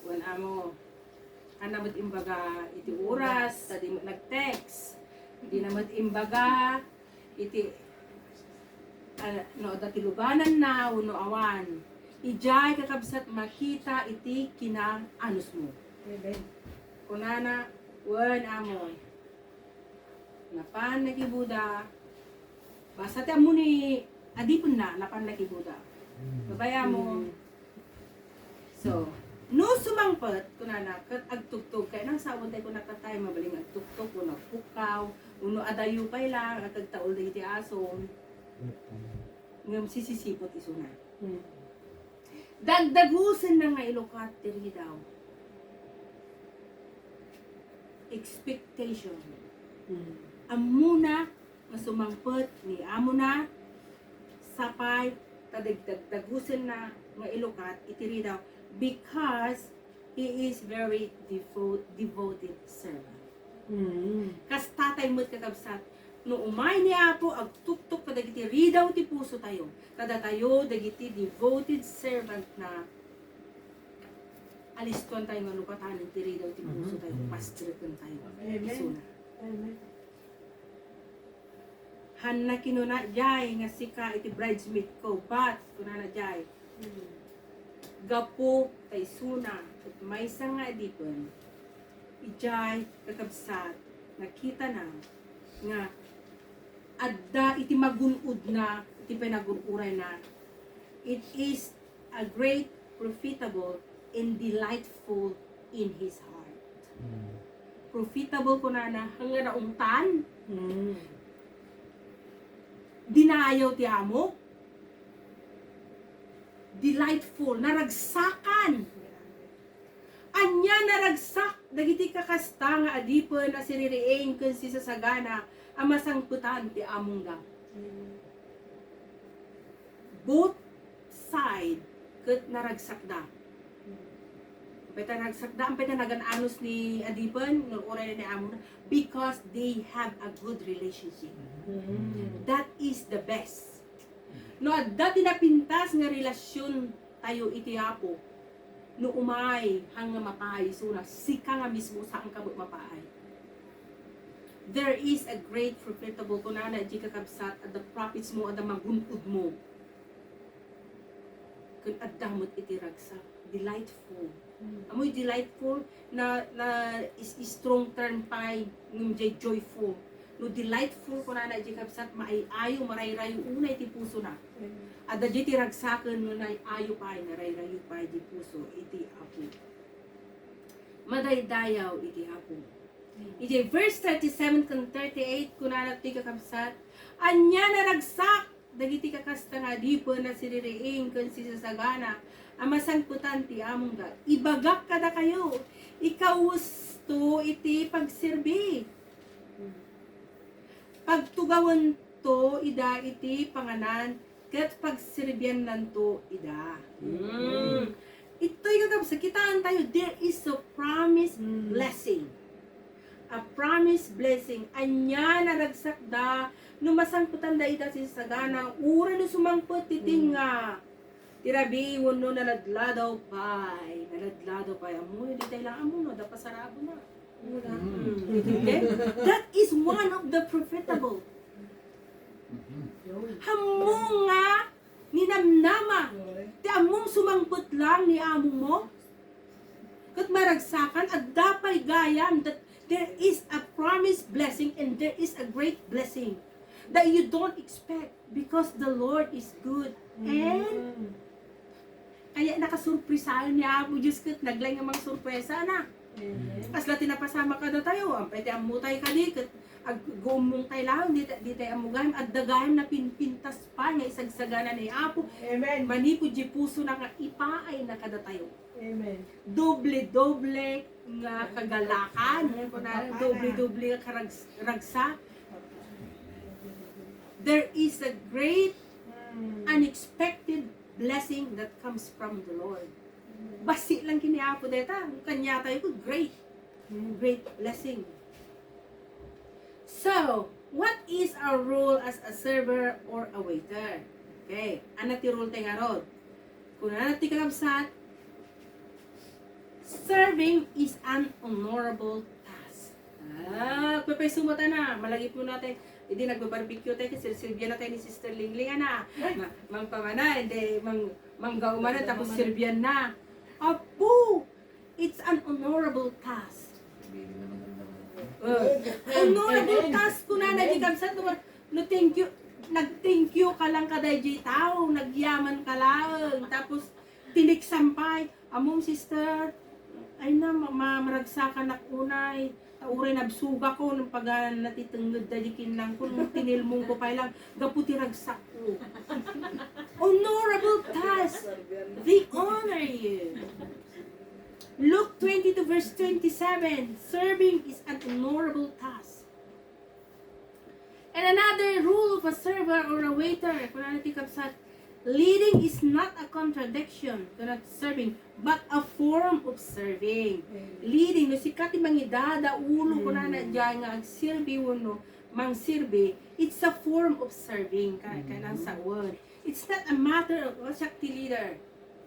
Wen, amo. Haan na met imbaga iti oras, ta di met nag-text. Di na met imbaga iti, ah, no adda ti lugananna wenno awan. Idiay, kakabsat, makita iti kinaanusmo. Amen. Kunana, wen, amo. Napan nakibuda. Basta ti ammo ni adipenna, napan nakibuda. Mm. Babayamo. Mm. So, no sumangpet, kunana, ket agtugtog, kaya nang sawan tayo kunana, tatay, mabaling agtugtog, wenno agpukkaw, wenno adayo pay lang, agkagtaul dagiti aso. Mm. Ngem sisisiput isuna. Mm. Dagdagusenna nga ilukat ti ridaw. Expectation. Mm. Ammona nga sumangpet ni amona, sapay ta dagdagdagusenna nga ilukat iti ridaw because he is very devo-, devoted servant. Mm. Kasta tay met, kakabsat, no umay ni Apo, agtuktok kadagiti ridaw ti puso tayo. Kadatayo, dagiti devoted servant na, alistuan tayo nga lukatan ti ridaw ti puso tayo, mm, pastreken tayo. Amen. Isuna. Amen. Hanna kinuna, "Jay, nga sika iti bridesmaid ko, but," kunana, "Jay, gapu ta isuna, ket maysa nga adipen, idiay, kakabsat, Nakitana nga adda iti magun-odna, iti panagur-urayna. It is a great, profitable, and delightful in his heart. Mm. Profitable, kunana, nga naungtan. Mm. Dinayaw ti amo. Delightful, naragsakan. Ania naragsak dagiti kakasta nga adipen a siririing ken sisasagana a masangpetan ti amongda. Both side ket naragsakda. Ampay ta naragsakda, ampay ta nagan-anos ni adipen, nga uray ni amongda, because they have a good relationship. That is the best. No adda ti napintas nga relasion tayo iti Apo, no umay, haan nga mapaay isuna, sika nga mismo, saanka met mapaay. There is a great profitable, kunana, iti kakabsat, adda profits mo, adda magun-od mo. Ken adda met iti ragsak, delightful. Mm. Amoy delightful, na, na is, is strong term pay, ngem jay joyful. No delightful, kunana, iti kabsat, maay-ayo, marayrayo unay ti pusona. Mm. Adda jay ti ragsaken, no nay-ayo pay, narayrayo pay ti puso iti Apo. Madaydayaw iti Apo. Mm. Iti verse thirty-seven ken thirty-eight, kunana ti kakabsat, ania naragsak dagiti kakasta nga adipen a siririing ken sisasagana a masangpetan ti amongda. Ibagak kadakayo, ikawusto iti pagserbi. Pagtugawento ida iti panganan ket pagserbiannanto ida. Mm. Itoy, kakabsat, kitaan tayo, there is a promised Mm. blessing. A promised blessing. Ania naragsakda no masangpetanda ida sisasagana, uray no sumangpet ti Mm. tengnga. Ti rabii wenno naladladaw pay, naladladaw pay. Ammoyo, di tayo lang ammo, no? Adda pasarabona. Wala. Mm. Mm. Okay? That is one of the profitable. Ammo nga ninamnama. Ti ammom sumangpet lang ni amo mo. Ket maragsakan, adda pay gayam that there is a promised blessing and there is a great blessing that you don't expect because the Lord is good. And Mm. kaya nakasurprisaen ni Apo Dios ket naglaing nga mangsurpresa na. Amen. Kasla ti napasamak kadatayo, ampay ti ammotay kadi, ket ag-, guummongtay laeng, di ta-, di tay ammo gayam, adda gayam napinpintas pay nga isagsagana ni Apo. Amen. Manipud di pusona nga ipaayna kadatayo. Amen. Doble-doble nga kagalakan. Amen. Kuna, doble-doble nga karags-, ragsak. There is a great, Mm. unexpected blessing that comes from the Lord. Bassit lang ken ni Apo dayta, kaniatayo, great. Mm. Great blessing. So, what is our role as a server or a waiter? Okay, ania ti role tay ngarud? Kunana ti kakabsat, serving is an honorable task. Ah, pepay sumata na, malagip mo natin. Idi nagbabarbecue tayo, kasi serbian na tayo ni Sister Lingling, ana. Ay. Ma-, mangpamana, hindi, mang-, manggaumana, tapos serbian na. Apo! It's an honorable task. Uh, honorable task, kunana di kabsat, no, no, thank you, nag-thank you ka lang kadaydi tao, nagyaman ka lang, tapos tiniksan pay, "Ammom, sister, ay na, ma-, ma-, maragsakanak unay, ta uray nabsugakon, pagan natitengnged daydi kinlangko, tinilmongko pay lang, gapu ti ragsakko." Honorable task, they honor you. Luke twenty-two verse twenty-seven, serving is an honorable task. And another rule of a server or a waiter, kunana ti kabsat, leading is not a contradiction to not serving, but a form of serving. Mm. Leading, no sika ti mangidada ulo, Mm. kunana diay nga agserbi wenno mangserbi, it's a form of serving, ka-, Mm. kanang sawen. It's not a matter of, "Oh, siak ti leader."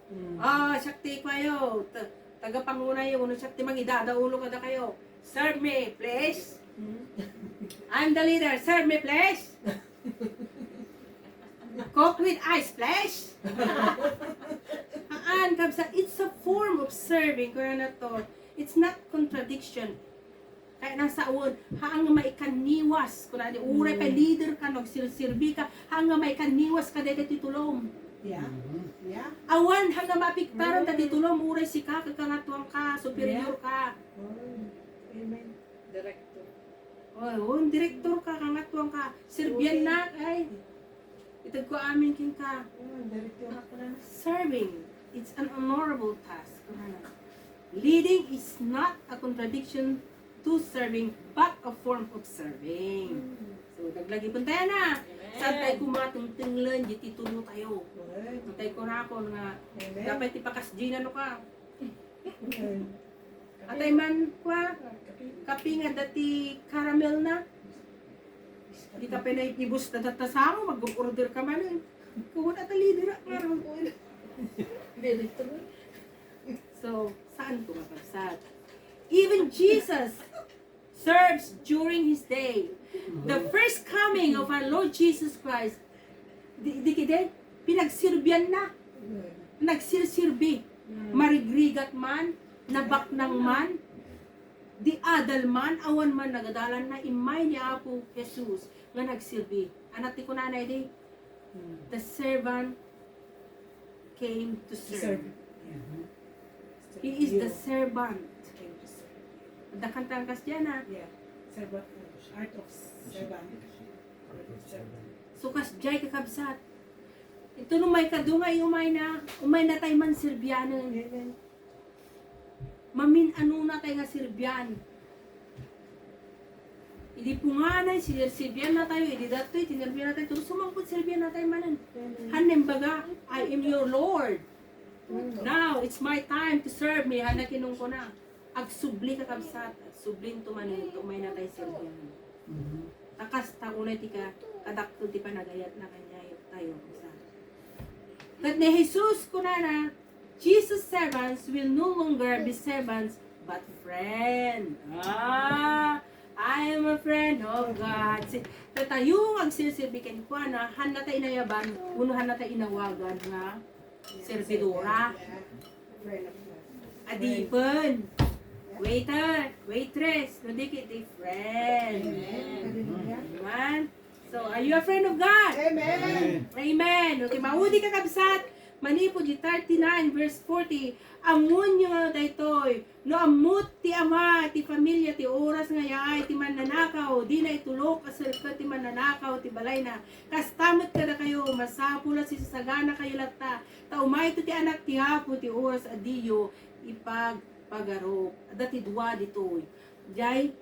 Mm. Ah, siak ti kuayo, ta-, tagapangunayo, wenno siak ti mangidada ulo kadakayo. "Serve me, please." Mm. "I'm the leader. Serve me, please." "Coke with ice, please." Haan, kabsat, it's a form of serving, kunana to. It's not contradiction. Kayatna sawen, haan nga maikanniwas. Kunana, uray pay leader ka, no, agsirsirbi ka, haan nga maikanniwas ka dayta ti tulom. Yeah. Yeah. Awan haan nga maapektaran ta ti tulom, uray sika, kangatuan ka, superior ka. Oh, amen. Director. Oh, oh, director ka, kangatuan ka. Sirbian na, ay. Itedko amin kenka. Oh, director ka na. Serving, it's an honorable task. Leading is not a contradiction to serving, but a form of serving. Mm. So, naglagipentayo na. Amen. Saan tayo kumatengtenglen, di ti tulotayo. Amen. Ang tayo kurakon nga, amen, dapat ti pakas di na no ka. Amen. Atay man, kwa, kape nga dati caramel na. Di ka pinaibus na tatasaro, mag-order ka man eh. Kung wala ta leader, ah, nga raw ko. Very true. So, saan ko makabsat? Even Jesus serves during his day. The first coming of our Lord Jesus Christ, di, di kide, pinagsirbian na. Nagsirsirbi. Marigrigat man, nabaknang man, di adal man, awan man nagadalan na immay ni Apo Jesus nga nagsirbi. Ania ti kunana idi? The servant came to serve. He is the servant. Came to serve. Adda kanta kasdiay, ah. Yeah. Servant, art of servant. Art of servant. So, kasdiay, kakabsat. Ito no may kadu nga umay na, umay na tayo man sirbianen. Amen. Mamin-ano na tayo nga sirbian. Idi punganay, sirsirbian na tayo, idi datoy, tinirbian na tayo, pero sumangpot, sirbian na tayo manen. Amen. Haan nga imbaga, "I am your Lord. Mm. Now, it's my time to serve me." Haan nga kinungkuna. Agsubli, kakabsat, agsubli to manen, umay na tayo sirbian. Mhm. Ta kasta unay ti ka, kadakkel ti panagayat na kaniayo tayo, kakabsat. Ket ni Jesus, kunana, Jesus' servants will no longer be servants, but friend. Ah, I am a friend of God. Si, datayo nga agsirsirbi kenkuana, haan na tayo inayaban, wenno haan na tayo inawagan nga servidora. Adipen. Waiter, waitress, no, dagiti friend. Amen. Amen. So, are you a friend of God? Amen. Amen. Okay, maudi, kakabsat, manipud di thirty-nine verse forty, ammoenyo daytoy, no ammot ti ama ti familia ti oras nga yaay ti mannanakaw, dina itulok a serka ti mannanakaw ti balayna. Kasta met kadakayo, masapul a sisasaganakayo latta, ta umayto ti Anak ti Apo ti oras a diyo ipagpagarup. Adda ti dua ditoy. Diay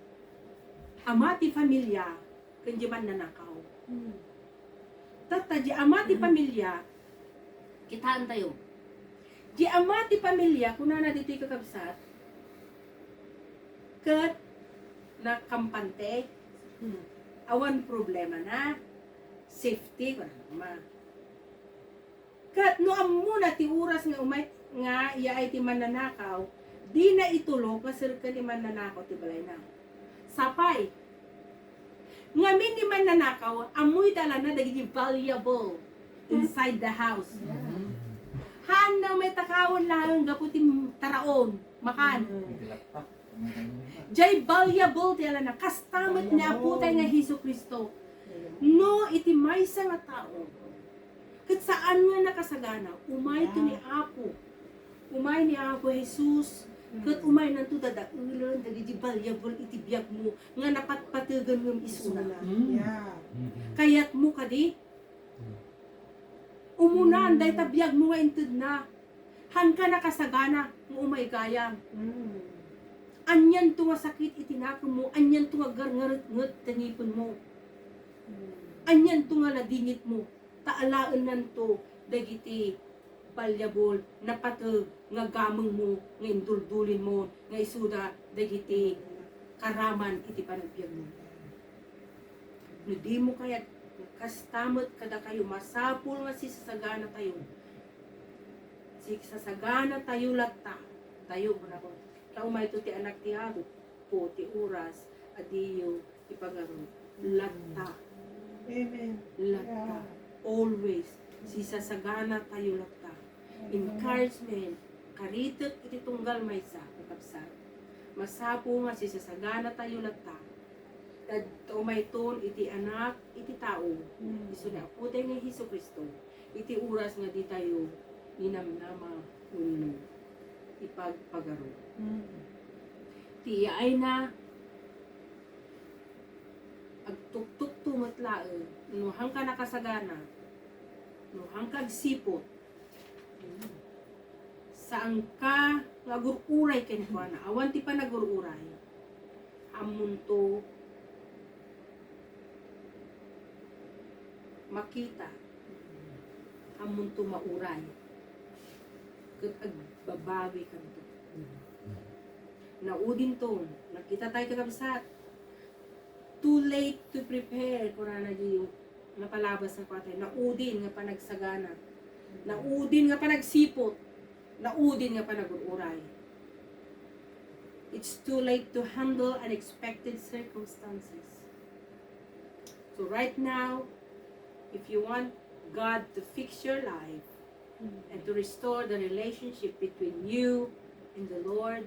ama ti familia, ken di mannanakaw. Hmm. Tatta, di ama ti familia, kitaentayo. Di ama ti familia, kunana ditoy, kakabsat, ket nakampante. Hmm. Awan problemana. Safety, kunana. Ket no ammona ti oras nga umay, nga yaay ti mannanakaw, dina itulok nga serka ti mannanakaw ti balayna. Sapay. Ngamin ni mannanakaw, ammoy dalana dagiti valuable inside the house. Haan na umay takaon laeng gapu ti taraon, makan. Diay valuable ti alana. Kasta met ni Apotay nga Jesu-Cristo. No iti maysa nga tao, ket saan nga nakasagana, umayto ni Apo. Umay ni Apo Jesus, ket umaynanto dadaelen dagiti valuable iti biagmo nga napatpategen ngem isuna. Mm. Yeah. Kayatmo kadi? Umunan, dayta biagmo nga intedna. Haanka nakasagana nga umay gayam. Mm. Anianto nga sakit iti nakemmo, anianto nga garngaretnget ti ngipenmo. Mm. Anianto nga ladingitmo, ta alaennanto dagiti valuable, napateg nga gamengmo nga induldulinmo nga isuda dagiti karaman iti panagbiagmo. No dimo kayat, kasta met kadakayo, masapul nga sisasaganatayo. Sisasaganatayo latta. Tayo, kunakon. Ta umayto ti Anak ti Apo, ti oras a diyo ipagarup. Latta. Amen. Latta. Yeah. Always. Sisasaganatayo latta. Amen. Encouragement. Karitek iti tunggal maysa, kakabsat. Masapo nga sisasaganatayo latta. Dadto mayton iti Anak iti tao, Mm. isu ni Apotayo nga Jesu-Cristo, iti oras nga ditayo ninamnama wenno ipagpagaru. Mm. Ti iyaayna, agtuktukto met laeng, no haanka nakasagana, no haanka agsiput, saanka nga agur-uray kenkuana. Awan ti panagur-uray. Ammonto makita. Ammonto mauray. Ket agbabawi kanto. Naudinto, nakita tayo, kakabsat. Too late to prepare, kunana di napalabas nga kuwatay. Naudin nga panagsagana. Naudin nga panagsiput. Naudin nga panagur-uray. It's too late to handle unexpected circumstances. So right now, if you want God to fix your life, and to restore the relationship between you and the Lord,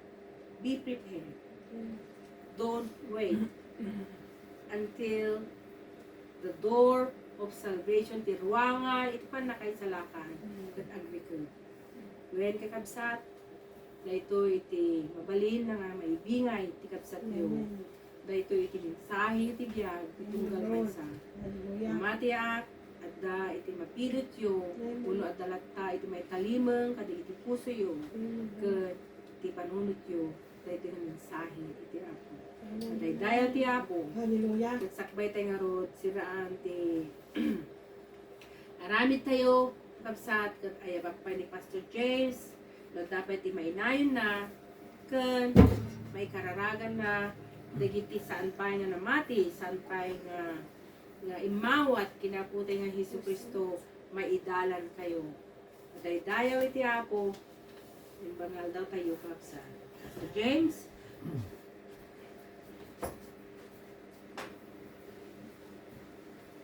be prepared. Don't wait until the door of salvation, ti ruangan iti pannakaisalakan, ket agriket. Wen, kakabsat, daytoy iti mabalin nga maibingay ti kabsatyo. Amen. Daytoy iti mensahe iti biag ti tunggal maysa. Hallelujah. Matiak, adda iti mapilityo, wenno adda latta iti maitalimeng kadagiti pusoyo, ket ti panunotyo, daytoy nga mensahe iti Apo. Amen. Madaydayaw ti Apo. Hallelujah. Ket sakbay tay ngarud, siraan ti aramid tayo, kakabsat, ket ayabak pay ni Pastor James, no, dapat ti mainayonna, ken maikararaganna, dagiti saan pay nga namati, saan pay nga, nga immawat ken Apotay nga Jesu-Cristo, maidalan kayo. Madaydayaw iti Apo, imbangal daw tayo, kakabsat. Pastor James?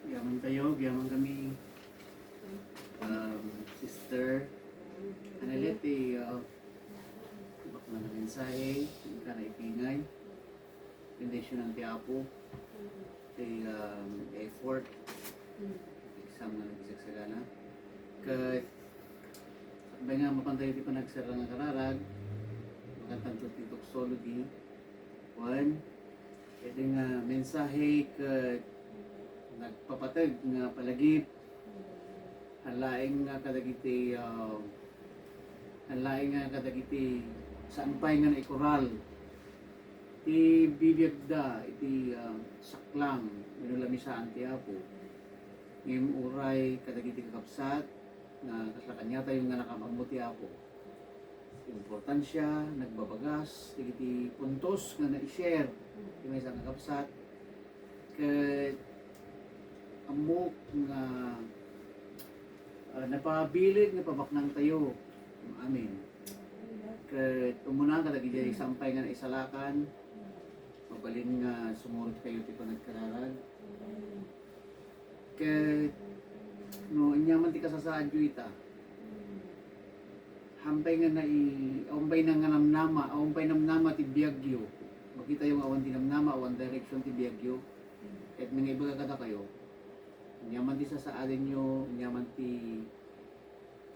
Agyaman tayo, agyaman kami, um, Sister Annalette, ti, uh, baknang mensahe, ken naipingay. Bendisyonan ti Apo, ti, um, effort, exam nga nagsagsagana. Ket, sakbay nga mapan tayo ti panagsarang nga kararag, makantanto ti doxology, Wen, iti nga mensahe ket nagpapateg nga palagip, han laeng nga kadagiti, ah, han laeng nga kadagiti saan pay nga naikoral ti bibiagda iti, ah, saklang wenno lamisaan ti Apo. Ngem uray kadagiti kakabsat nga kasla kaniatayo nga nakaammo ti Apo. Importansia, nagbabagas dagiti puntos nga nai-share ti maysa nga kabsat. Ket ammok nga, ah, napabileg nga pabaknang tayo. Amen. Ket umuna kadagiti saan pay nga naisalakan, mabalin nga sumurot kayo ti panagkararag. Ket no aniaman ti kasasaadyo ita, hampay nga nai-, awan pay nga namnama, awan pay namnama ti biagyo. Makitayo nga awan ti namnama, awan direction ti biagyo. Ket nangaibaga kadakayo, aniaman ti sasaadenyo, aniaman ti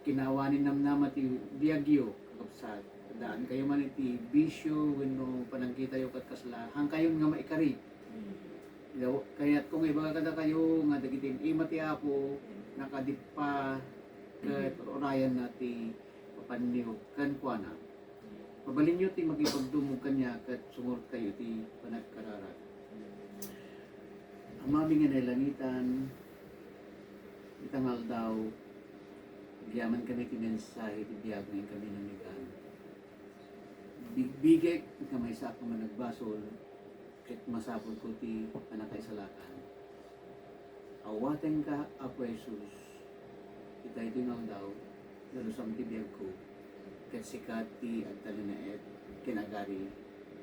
kinaawanen namnama ti biagyo, kakabsat. Addaan kayo man iti bisyo wenno panagkitayo ket kasla, haankayon nga maikari. Kayatko nga ibaga kadakayo nga dagiti ima ti Apo, nakadippa ket urayanna ti papanniog kenkuana. Mabalinyo ti makipagdumog kaniak ket sumurot kayo iti panagkararag. Amami nga nailangitan, ita nga aldaw, agyaman kami ti mensahe ti biag nga inkami namigan. Bigbigek nga maysaak a managbasol, ket masapulko ti pannakaisalakan. Awatenka, Apo Jesus, iti daytoy nga aldaw, dalusam ti biagko, ket sika ti agtalinaed ken agari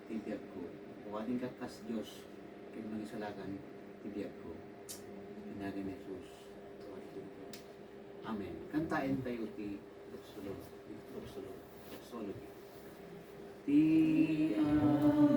ti biagko. Awatenka kas Dios ken mangisalakan ti biagko. Iti nagan ni Jesus. Amen. Kantaentayo ti doxolo-, doxolo-, doxology. Ti, ah,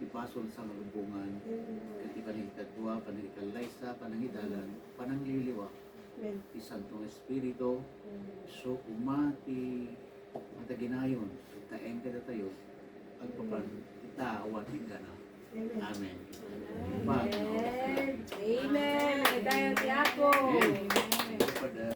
Ibasol sa malubongan, ket ti panangikadua, panangikallaysa, panangidalan, panangliliwa, ti Santong Espiritu, so koma ti mataginayon, ta enka datayo, agpapan ita, awan inggana. Amen. Amen.